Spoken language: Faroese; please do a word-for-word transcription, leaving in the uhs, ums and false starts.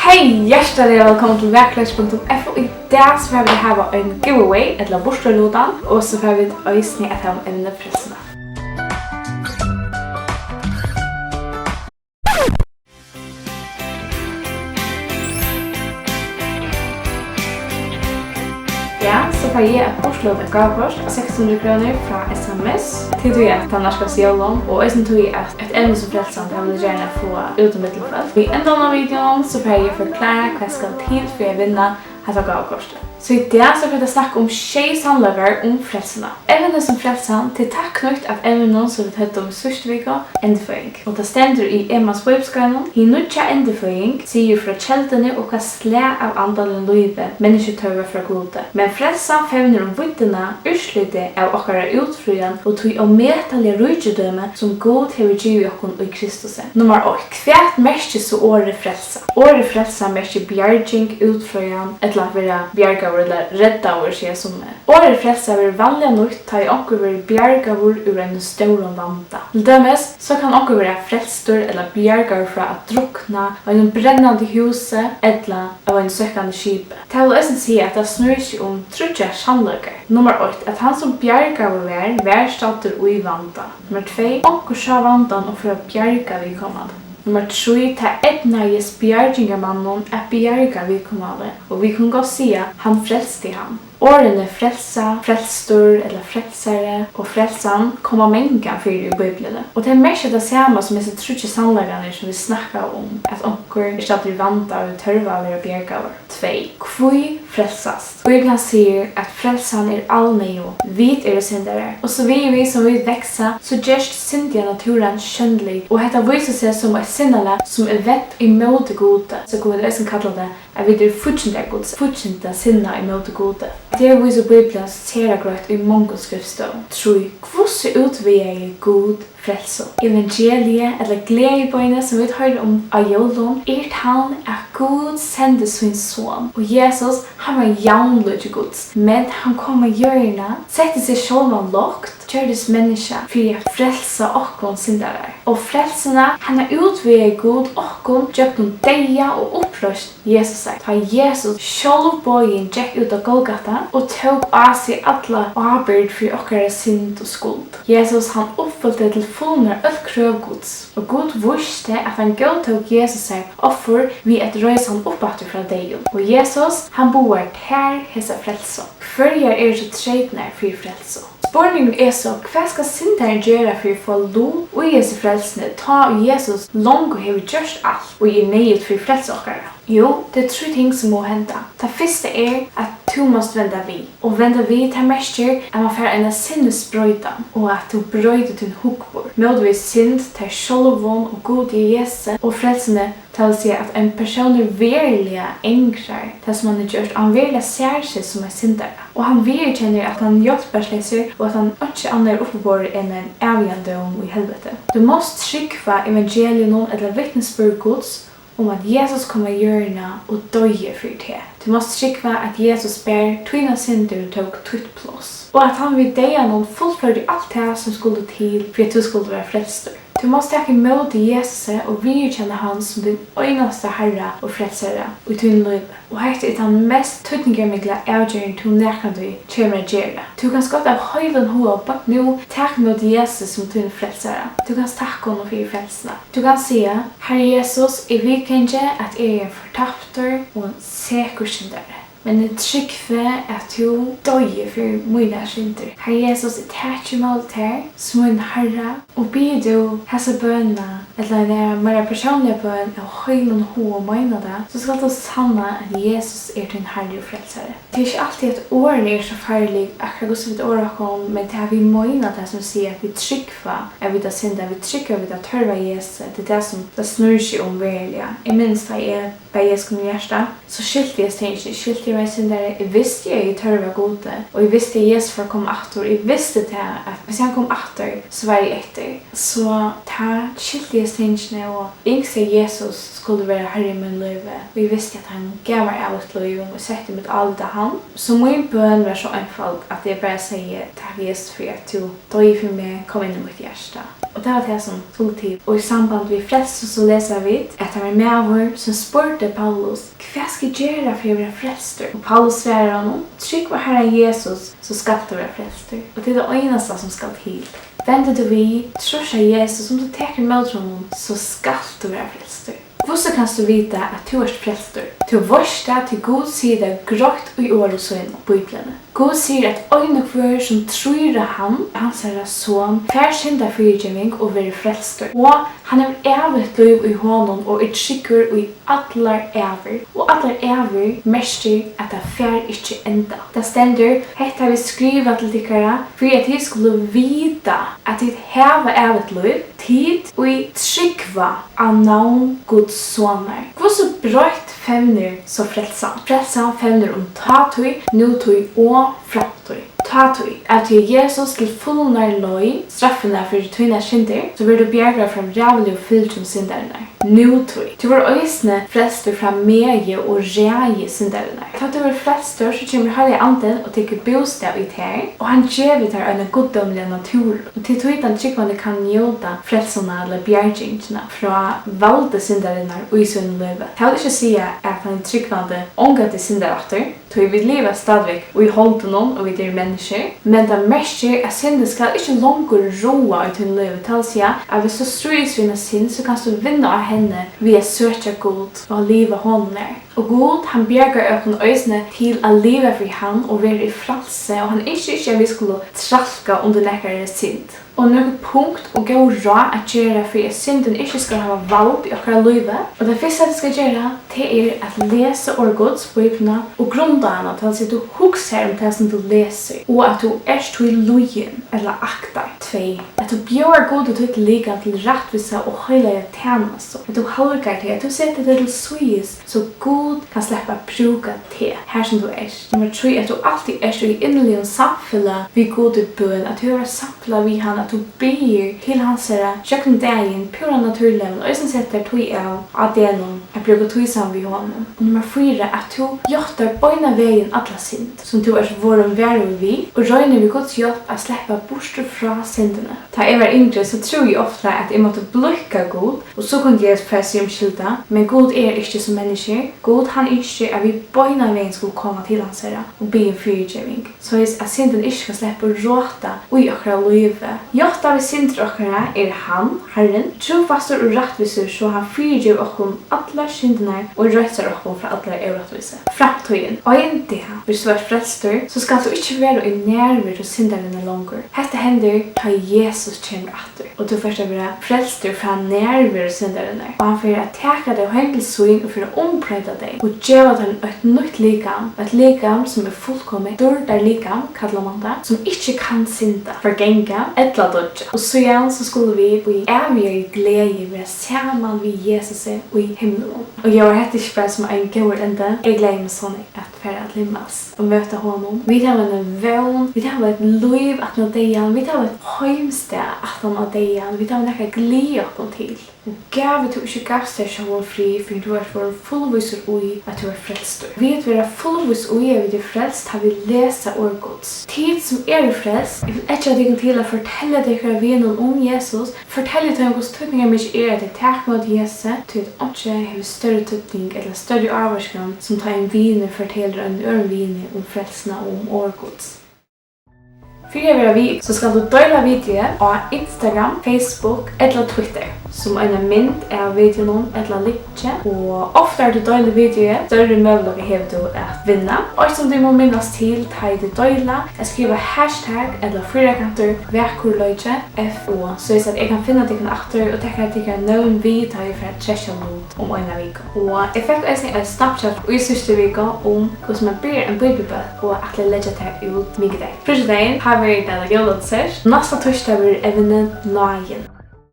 Hey, hjartaliga vælkomin til vakurleiks punktum f o. Í dag so fara vit at hava ein giveaway, ella burturlutan, og so fara vit eisini at hava um evnið frelsuna. Ja, so fari eg at burturluta gávukort á seks hundrað krónur frá S M S. Tað er tí, at tað nærkast jólum, og eisini tí, at eitt evni sum frelsan, tað vil eg gjarna fáa út ímillum fólk. Í endan av videoini, so fari eg at forklára, hvat skal til fyri at vinna hetta gávukortið. So í dag, so fari eg at snakka um sjey sannleikar um frelsuna. Evnið sum frelsan, tað er tætt knýtt at evninum, sum vit høvdu um í síðstu viku, endurføðing. Og tað stendur í Emmaus bíbliuskeiðinum: Hin nýggja endurføðing sigur frá kelduni og hvat slag av andaligum lívi menniskjur tørva frá Gudi. Men frelsan fevnir um víddina, úrslitið av okkara útfríðan og tí ómetaliga ríkidømi, sum Gud hevur givið okkum í Kristusi. Nummar eitt. Hvat merkir so orðið frelsa? Orðið frelsa merkir bjarging, útfríðan, ella at vera bjargaður ella reddaður, siga summi. Orðið frelsa verður vanliga nýtt, tá ið onkur verður bjargaður úr einum stórum vanda. Til dømis, so kann onkur vera frelstur ella bjargaður frá at drukna, einum brennandi húsi ella av einum søkkandi skipi. Tað vil eisini siga, at tað snýr seg um tríggjar sannleikar. Nummar eitt, at hann, sum bjargaður var, var staddur í vanda. Nummar tvey, onkur sá vandan og fór at bjarga viðkomandi. Nummar trý, tað eydnaðist bjargingarmanninum at bjarga viðkomandi, og vit kunnu gott siga, hann frelsti hann. Orðini frelsa, frelstur ella frelsari og frelsan koma mangan fyri í Bíbliuni. Og tey merkja tað sama sum hesir tríggir sannleikarnir, sum vit snakkaðu um, at onkur er staddur í vanda og tørvar at verða bjargaður. Tvey. Hví frelsast? Bíblian sigur, at frelsan er alneyðug. Vit eru syndarar. Og so við, við sum vit vaksa, so gerst syndiga natúran sjónlig. Og hetta vísir seg sum eitt sinnalag, sum er vent ímóti Gudi. So kunnu vit eisini kalla tað, at vit eru fíggindar Guds, fíggindar synda ímóti Gudi. Hetta her vísir Bíblian sera greitt í mongum skriftstøðum. Trý. Hvussu útvegaði Gud frelsu? Evangeliið, ella gleðibeinið, sum vit hoyra um á jólum, er tann, at Gud sendi sín son. Og Jesus, hann var javnlíki Guds, men hann kom á jørðina, setti seg sjálvan lágt, gjørdist menniskja fyri at frelsa okkum syndarar. Og frelsuna, hana útvegaði Gud okkum gjøgnum deyða og uppreisn Jesusar. Tá Jesus sjálvboðin gekk út á Golgata og tók á seg alla ábyrgd fyri okkara synd og skuld. Jesus, hann uppfylti til fulnar øll krøv Guds, og Gud vísti, at hann góðtók Jesusar offur við at reisa hann upp aftur frá deyðum. Og Jesus, hann boðar tær hesa frelsu. Hvørjar eru so treytirnar fyri frelsu? Spurningurin er so, hvat skal syndarin gera fyri at fáa lut í hesi frelsuni, tá ið Jesus longu hevur gjørt alt, ið er neyðugt fyri frelsu okkara? Jú, tað er trý ting, sum mugu henda. Tað fyrsta er, at tú mást venda við. Og venda við, tað merkir, at mann fær eina sinnisbroytan, og at tú broytir tín hugburð. Móti við synd, tær sjálvum og Gudi, Jesusi og frelsuni, tað vil siga, at ein persónur veruliga angrar tað, sum hann hevur gjørt, og hann veruliga sær seg sum ein syndara. Og hann viðurkennir, at hann er hjálparsleysur, og at hann einki annað er uppiborið enn ein ævigan dóm í helviti. Tú mást trúgva evangeliinum ella vitnisburði Guds, um at Jesus kom á jørðina og doyði fyri teg. Tú mást trúgva, at Jesus bar tínar syndir og tók títt pláss, og at hann við deyðanum fullførdi alt tað, sum skuldi til, fyri at tú skuldi vera frelstur. Tú mást taka ímóti Jesusi og viðurkenna hann sum tín einasta Harra og Frelsara í tínum lívi. Og hetta er tann mest týdningarmikla avgerðin, tú nakrantíð kemur at gera. Tú kanst gott av heilum huga beint nú taka ímóti Jesusi sum tín frelsara. Tú kanst takka honum fyri frelsuna. Tú kanst siga: Harri Jesus, eg viðgangi, at eg eri ein fortaptur og ein sekur syndari. Men eg trúgvi, at tú doyði fyri mínar syndir. Harri Jesus, eg taki ímóti tær sum mín Harra og biði tú hasa bønina, ella eina meira persónliga bøn, av heilum huga og meina tað, so skalt tú sanna, at Jesus er tín Harri og Frelsari. Tað er ikki altíð, at orðini eru so farlig, akkurát hvussu vit orða okkum, men tað, at vit meina tað, sum siga, at vit trúgva, at vit hava syndað, vit trúgva, at vit hava tørv á Jesusi, tað er tað, sum tað snýr seg um veruliga. Eg minnist, tá eg bað Jesus koma inn í hjartað, so skilti eg hesa tingini, eg skilti Eg var ein syndari, eg visti, at eg tørvaði Gudi, og eg visti, at Jesus fór at koma aftur. Eg visti tað, at hvis hann kom aftur, so var eg eftir. So tá skilti eg tingini, og eg ynskti, at Jesus skuldi vera harri í mínum lívi, og eg visti, at hann gav mær ævigt lív, og setti mítt álit á hann. So mín bøn var so einføld, at eg bara segði: "Takk, Jesus, fyri at tú doyði fyri meg, kom inn í mítt hjarta." Og tað var tað, sum skuldi til. Og í samband við frelsu, so lesa vit, at tað var maður, sum spurdi Paulus: "Hvat skal eg gera fyri at vera frelstur?" Og Paulus svarar honum: "Trúgv á Harran Jesus, so skalt tú vera frelstur." Og tað er tað einasta, sum skal til. Vendir tú við, trýrt á Jesus, um tú tekur ímóti honum, so skalt tú vera frelstur. Hvussu kanst tú vita, at tú ert frelstur? Tú veitst tað, tí Gud sigur tað greitt í orði sínum, Bíbliuni. Gud sigur, at ein og hvør, sum trýr á hann, hansara son, fær syndafyrigeving og verður frelstur. Og hann hevur ævigt lív í honum og er tryggur í allar ævir. Og allar ævir merkir, at tað fær ikki enda. Tað stendur: "Hetta havi eg skrivað til tykkara, fyri at tit skulu vita, at tit hava ævigt lív, tit, ið trúgva á navn Guds Sonar." Hvussu breitt fevnir so frelsan? Frelsan fevnir um tátíð, nútíð og framtíð. Tátíð, at tí Jesus til fulnar leið straffina fyri tínar syndir, so verður tú bjargaður frá ræðuligu fylgjum syndarinnar. Nútíð, tú verður eisini frelstur frá megi og ræði syndarinnar. Tá tú verður frelstur, so kemur Heilagi Andin og tekur bústað í tær, og hann gevur tær eina guddómliga natúru. Og tað er tí, tann trúgvandi kann njóta frelsuna ella bjargingina frá valdi syndarinnar í sínum lívi. Tað vil ikki siga, at tann trúgvandi ongantíð syndar aftur, tí vit liva stadigvæk í holdinum, og vit eru menniskjur. Men tað merkir, at syndin skal ikki longur ráða í tínum lívi. Tað vil siga, at viss tú stríðist við eina synd, so kanst tú vinna á henni við at søkja Gud og liva honum nær. Og Gud, hann bjargar okkum eisini til at liva fyri hann og vera í frælsi, og hann ynskir ikki, at vit skulu trælka undir nakrari synd. Og nøkur punkt og góð ráð at gera fyri, at syndin ikki skal hava vald í okkara lívi. Og tað fyrsta, tú skal gera, tað er at lesa orð Guds, Bíbliuna, og grunda hana, tað vil siga, at tú hugsar um tað, sum tú lesur, og at tú ert tí lýðin ella aktar. Tvey, at tú bjóðar Gudi títt likam til rættvísa og heilaga tænastu, at tú halgar teg, at tú setur teg til síðis, so Gud kann sleppa at brúka teg, har sum tú ert. Nummar trý, at tú altíð ert í inniligum samfelag við Gud í bøn, at tú hevur eitt samfelag við hann, at tú biður til hansara gjøgnum dagin, púra natúrliga, men eisini setur tær tíð av á degnum at brúka tíð saman við honum. Og nummar fýra, at tú játtar beinan vegin alla synd, sum tú ert vorðin varur við, og roynir við Guds hjálp at sleppa burtur frá syndini. Tá eg var yngri, so trúði eg ofta, at eg mátti blíðka Gud, og so kundi eg fara at siga umskylda, men Gud er ikki sum menniskjur. Gud, hann ynskir, at vit beinan vegin skulu koma til hansara og biðja um fyrigeving, soleiðis at syndin ikki skal sleppa at ráta í okkara lívi. Játta vit syndir okkara, er hann, Harrin, trúfastur og rættvísur, so hann fyrigevur okkum allar syndirnar og reinsar okkum frá allari órættvísi. Framtíðin. Ein dag, viss tú ert frelstur, so skalt tú ikki vera í nærveru syndarinnar longur. Hetta hendir, tá Jesus kemur aftur, og tú fert at vera frelstur frá nærveru syndarinnar. Og hann fer at taka teg heim til sín og fer at umbroyta teg og geva tær eitt nýtt likam, eitt likam, sum er fullkomið, dýrdarlikam, kallar man tað, sum ikki kann synda, forganga ella doyggja. Og síðan so skulu vit í ævigari gleði vera saman við Jesusi í himlunum. Og jú, er hetta ikki bara sum ein góður endi? Eg gleði meg so nógv at fara at limmast og møta honum. Vit hava eina vón, vit hava eitt lív aftan á deyðan, vit hava eitt heimstað aftan á deyðan, vit hava nakað at gleða okkum til. Og gævi tú ikki gavst tær sjálvum frið, fyrr enn tú ert vorðin fullvísur í, at tú ert frelstur. Við at vera fullvís í, at vit eru frelst, tá vit lesa orð Guds. Tit, sum eru frelst, eg vil eggja tykkum til at fortelja tykkara vinum um Jesus. Forteljið teimum, hvussu týdningarmikið er, at tey taka ímóti Jesusi, tí at einki hevur størri týdning ella størri ávirkan, sum tá ein vinur fortelur einum øðrum vini um frelsuna og um orð Guds. Fyri at vera við, so skalt tú deila videoið á Instagram, Facebook ella Twitter, sum eina mynd av videonum ella linki, og oftari tú deilir videoið, størri møguleika hevur tú at vinna. Eitt, sum tú mugu minnast til, tá ið tit deila, at skriva hashtag ella fýrakantur vakurleiki F O, soleiðis at eg kann finna tykkum aftur og taka tykkara nøvn við, tá eg fari at trekkja lut um eina viku. Og eg fekk eisini eitt Snapchat í síðstu viku um, hvussu man byrjar ein bíbliubólk, og ætli at leggja tað út mikudagin. Fríggjadagin, har verður tað jóladessert. Næsta týsdag verður evnið Náðin.